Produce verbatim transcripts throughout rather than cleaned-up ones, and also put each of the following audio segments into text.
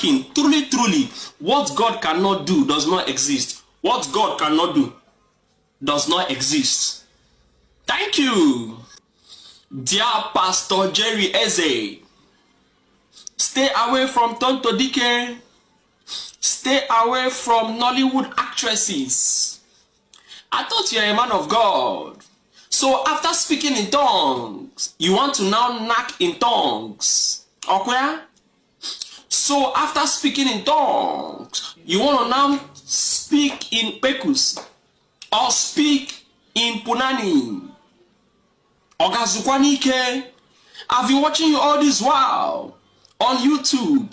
King, truly, truly, what God cannot do does not exist. What God cannot do does not exist. Thank you, dear Pastor Jerry Eze. Stay away from Tonto Dike. Stay away from Nollywood actresses. I thought you are a man of God. So after speaking in tongues, you want to now knock in tongues. Okay? So after speaking in tongues, you want to now speak in Pekus or speak in Punani. Oga Zukwanike, I've been watching you all this while on YouTube.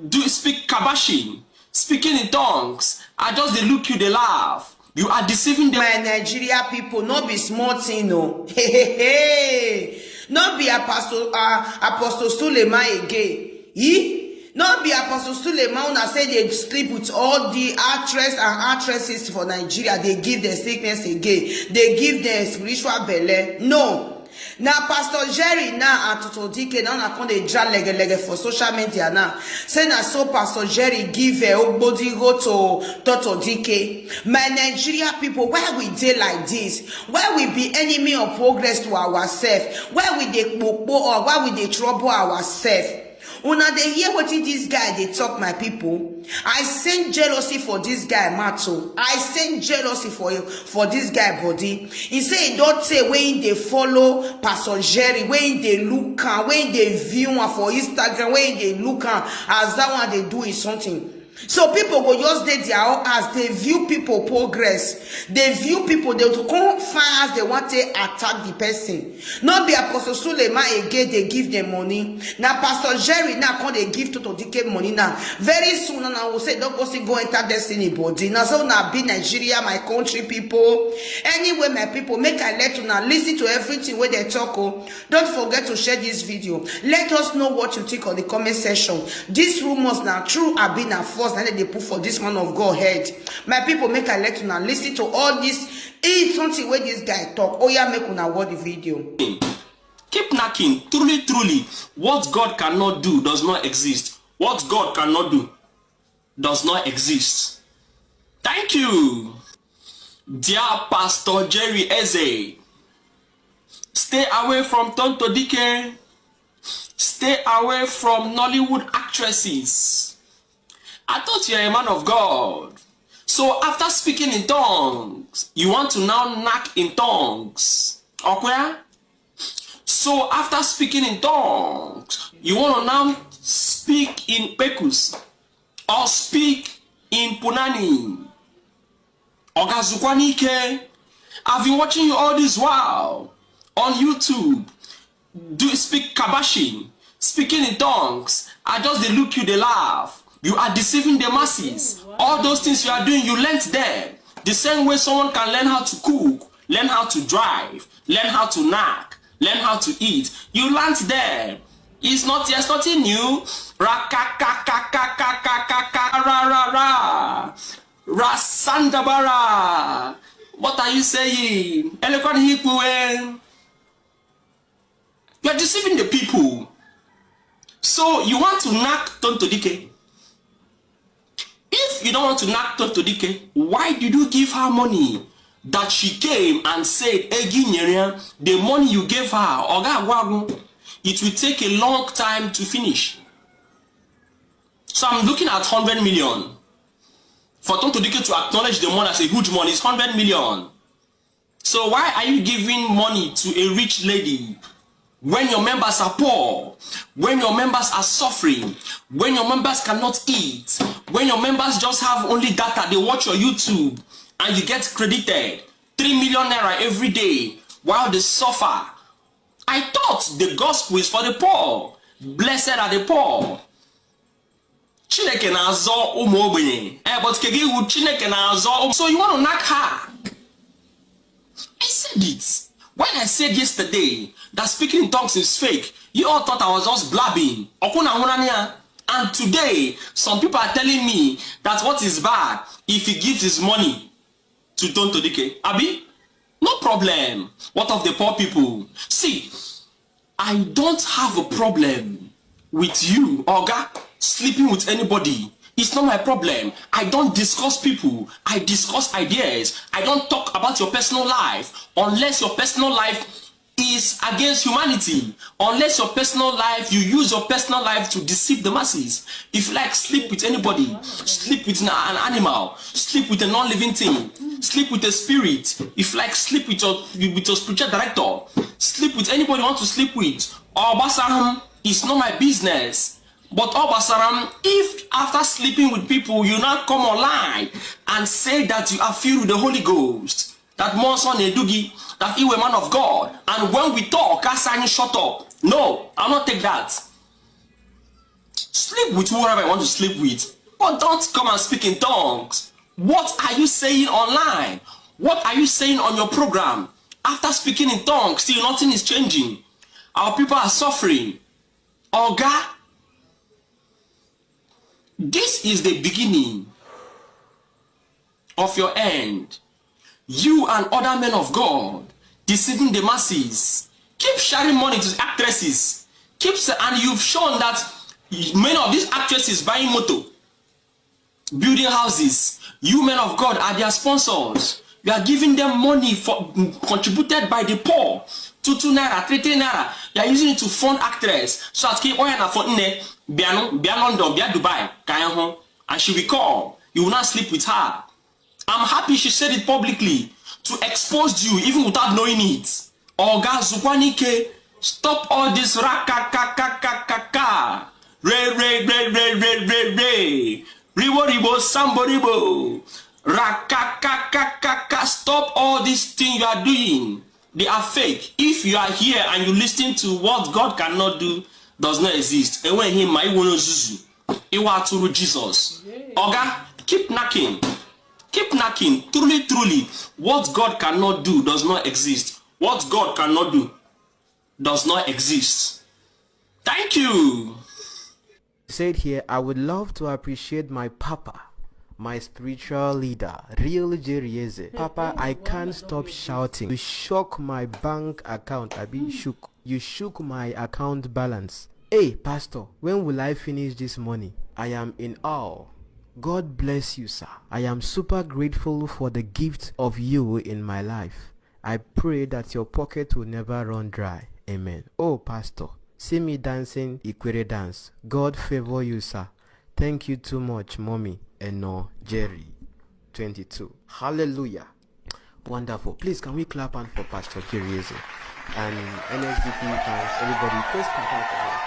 Do you speak Kabashi? Speaking in tongues. I just dey look you, dey laugh. You are deceiving the My Nigeria people, no be small thing, no. Hey, hey, hey. No be Apostle, uh, Apostle Suleiman again. He? No be Apostle Suleiman una say dey sleep with all the actress and actresses for Nigeria. Dey give them sickness again. Dey give them spiritual belle. No. Na Pastor Jerry now and Toto Dike now na come dey drag lege lege for social media now. Say na so Pastor Jerry give uh, Ogbodigo to Toto Dike. My Nigeria people, why we dey like this? Why we be enemy of progress to ourselves? Why we dey kpokpo or why we dey trouble ourselves? Una dey hear wetin this guy dey talk, my people? I send jealousy for this guy mouth o. I send jealousy for for this guy body. He say he don tey wey he dey follow Pastor Jerry, wey he dey look am, wey he dey view am for Instagram, wey he dey look am as that one dey do his something. So people go just dey their own house dey view people progress, dey view people, dey to come find as they want to attack the person. No be Apostle Suleiman again dey give them money. Na Pastor Jerry now come dey give Toto Dike money now. Very soon now, una go say don go still go enter destiny body. Na so una be Nigeria, my country people. Anyway, my people, make I let una listen to everything wey they talk o. Don't forget to share this video. Let us know what you think on the comment section. These rumors na true abi na false na dem dey put for this man of God head. My people, make I let una listen to all this. Eat something wey this guy talk. Oya, make una watch the video. Keep knocking. Truly, truly, what God cannot do does not exist. What God cannot do does not exist. Thank you, dear Pastor Jerry Eze. Stay away from Tonto Dike. Stay away from Nollywood actresses. I thought you are a man of God. So after speaking in tongues, you want to now knock in tongues. Okay? So after speaking in tongues, you want to now speak in Pekus or speak in Punani. Oga Zukwanike, I've been watching you all this while on YouTube. Do you speak Kabashi? Speaking in tongues. I just dey look you, dey laugh. You are deceiving the masses. All those things you are doing, you learnt them. The same way someone can learn how to cook, learn how to drive, learn how to knack, learn how to eat. You learnt them. It's not, it's nothing new. Rakakakakakakaka ra ra ra. Rasandabara. What are you saying? Elekwan Hikwe. You are deceiving the people. So you want to knock Tonto Dike? If you don't want to knock Tonto Dike, why did you give her money that she came and said, Egi Nyeria, the money you gave her, Oga Agwagu, it will take a long time to finish. So I'm looking at hundred million. For Tonto Dike to acknowledge the money as a huge money, it's hundred million. So why are you giving money to a rich lady when your members are poor, when your members are suffering, when your members cannot eat, when your members just have only data, they watch your YouTube and you get credited three million naira every day while they suffer? I thought the gospel is for the poor. Blessed are the poor. Chineke na-azọ ụmụ ogbenye. Eh, but kege iwu Chineke na-azọ ụmụ. So you want to knock her? I said it. When I said yesterday that speaking in tongues is fake, you all thought I was just blabbing. Okwu na ahụ n'anya. And today, some people are telling me that what is bad if he gives his money to Tonto Dike. Abi? No problem. What of the poor people? See, I don't have a problem with you, Oga. Sleeping with anybody, it's not my problem. I don't discuss people. I discuss ideas. I don't talk about your personal life unless your personal life is against humanity. Unless your personal life, you use your personal life to deceive the masses. If you like, sleep with anybody, sleep with an animal, sleep with a non-living thing, sleep with a spirit. If you like, sleep with your with your spiritual director, sleep with anybody you want to sleep with. Obasaham is not my business. But Obasaram, if after sleeping with people, you now come online and say that you are filled with the Holy Ghost, that Monson Edugi, that you a man of God, and when we talk, I say you shut up. No, I'll not take that. Sleep with whoever you want to sleep with, but don't come and speak in tongues. What are you saying online? What are you saying on your program? After speaking in tongues, still nothing is changing. Our people are suffering. Oga, this is the beginning of your end. You and other men of God deceiving the masses. Keep sharing money to actresses. Keep sa- and you've shown that many of these actresses buying motor, building houses. You men of God are their sponsors. You are giving them money for contributed by the poor. Two two naira, three three naira. You are using it to fund actress. So at K Oya na for nne, Biano, Bia London, Bia Dubai, Kayaho. And she will come. You will not sleep with her. I'm happy she said it publicly to expose you even without knowing it. Oga Zukwanike, stop all this rakakakakaka. Re, re, re, re, re, re, re. Ribo, ribo, sambo, ribo. Rakakakakaka. Stop all this thing you are doing. They are fake. If you are here and you listen to what God cannot do, does not exist. Enweghị ma iwu n'ozuzu. Iwa atụrụ Jesus. Oga, keep knocking. Keep knocking. Truly, truly, what God cannot do does not exist. What God cannot do does not exist. Thank you. Said here, I would love to appreciate my papa, my spiritual leader, real Jerry Eze. Papa, I can't stop shouting. You shook my bank account, Abi shook. You shook my account balance. Hey, Pastor, when will I finish this money? I am in awe. God bless you, sir. I am super grateful for the gift of you in my life. I pray that your pocket will never run dry. Amen. Oh, Pastor, see me dancing Ikwere dance. God favor you, sir. Thank you too much, Mommy. Eno, Jerry. twenty-two. Hallelujah. Wonderful. Please, can we clap hand for Pastor Jerry Eze? And N S D P fans, everybody, please clap hand for him.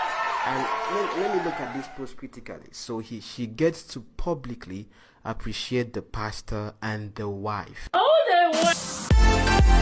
And let, let me look at this post critically. So he she gets to publicly appreciate the pastor and the wife. Oh, they want.